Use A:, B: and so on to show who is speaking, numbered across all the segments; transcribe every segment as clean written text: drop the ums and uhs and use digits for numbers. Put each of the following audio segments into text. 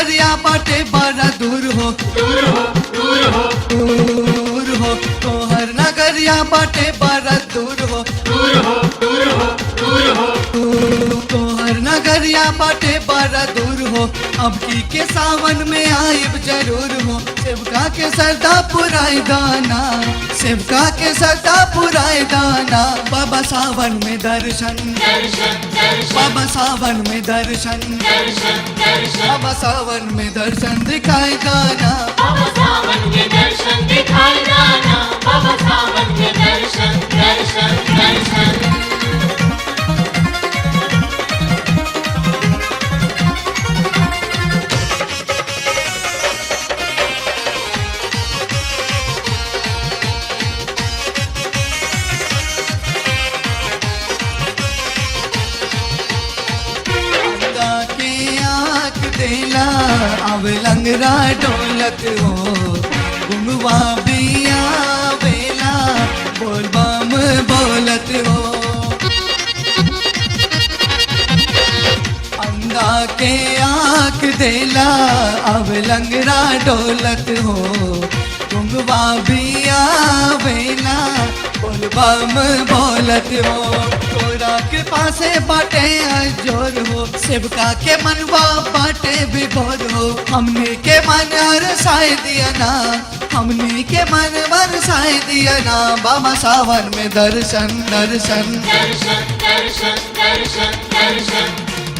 A: नगरिया बाटे बड़ा दूर हो,
B: दूर हो, दूर हो,
A: दूर हो। तोहर नगरिया बाटे बड़ा दूर हो,
B: दूर हो, दूर हो, दूर हो।
A: तोहर नगरिया बाटे बड़ा दूर हो। अब की के सावन में आइब जरूर हो। सेवका के सरदा पुराई दाना, सेवका के सरदा पुराई दाना। बाबा सावन में दर्शन,
B: दर्शन, दर्शन,
A: बाबा सावन में दर्शन,
B: दर्शन, दर्शन।
A: बाबा सावन में दर्शन दिखाई दाना।
B: बाबा सावन के दर्शन दिखाई दाना, बाबा सावन के दर्शन, दर्शन, दर्शन।
A: अंधा के आँख देला अब लंगरा डोलत हो। गुमवा बिया बेला बोल बम बोलत हो। अंधा के आँख देला अब लंगरा डोलत हो। गुमवा बिया बेला बोल बम बोलत हो। तोरा के पासे बाटे जोर हो, सेवका के मनवा बाटे विभोर हो। हमने के मन हर साय दिया ना, हमने के मन हर साय दिया ना। बाबा सावन में दर्शन, दर्शन,
B: दर्शन, दर्शन, दर्शन, दर्शन।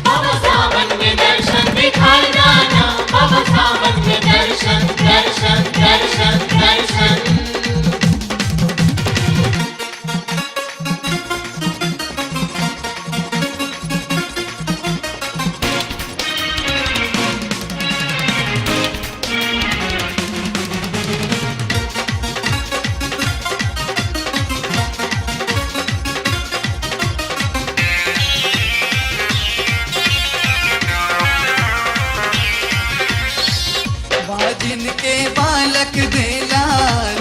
B: बाबा सावन में दर्शन दिखाई दाना, बाबा सावन में दर्शन, दर्शन, दर्शन, दर्शन।
A: बाजिन के बालक देला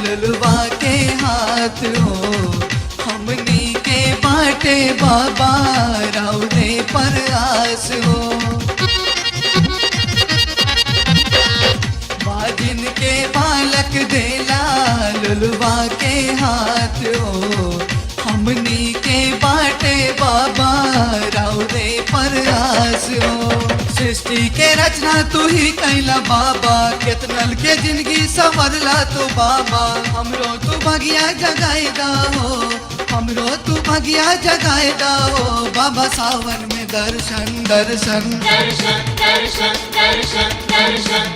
A: लुलवा के हाथ हो। हमनी के बाटे बाबा राउरे पर आस हो। बाजिन के बालक देला लुलवा के हाथ हो। हमनी के बाटे बाबा राउरे पर आस हो। सृष्टि के रचना तू ही कैला बाबा, केतनल के जिंदगी संवरला तू बाबा। हमरो तू भगिया जगाए दा हो, हमरो तू भगिया जगाए दा हो। बाबा सावन में दर्शन, दर्शन,
B: दर्शन, दर्शन, दर्शन, दर्शन।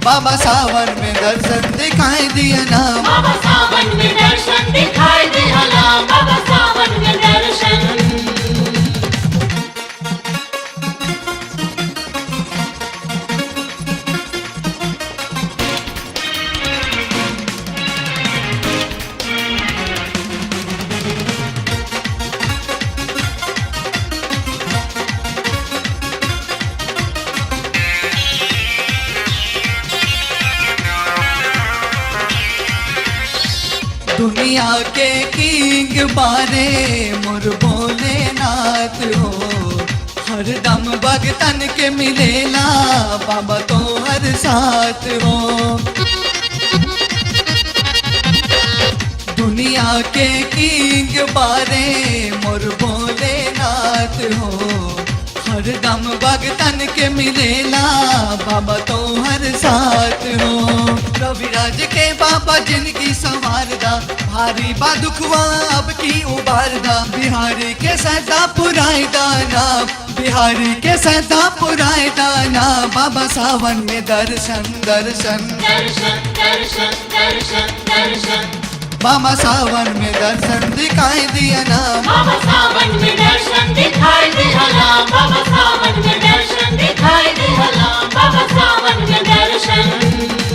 A: बाबा सावन में दर्शन दिखाई दिया ना।
B: बाबा सावन में दर्शन दिखाई दिहला, बाबा सावन में दर्शन।
A: दुनिया के किंग बारे मोर भोलेनाथ हो। हरदम भगतन के मिलेला बाबा तो हर साथ हो। दुनिया के किंग बारे मोर भोलेनाथ हो। हरदम भगतन के मिलेला बाबा तो हर साथ हो। रविराज के बाबा जिनकी संवारदा, भारी बा दुखवा अब की उबारदा। बिहारी के सदा पुराए दाना, बिहारी के सदा पुराए दाना। बाबा सावन में दर्शन, दर्शन,
B: दर्शन, दर्शन, दर्शन, दर्शन।
A: बाबा सावन में दर्शन दिखाई दिया ना।
B: बाबा सावन में दर्शन दिखाई दिहला, बाबा सावन में दर्शन दिखाई दिहला, बाबा सावन में दर्शन।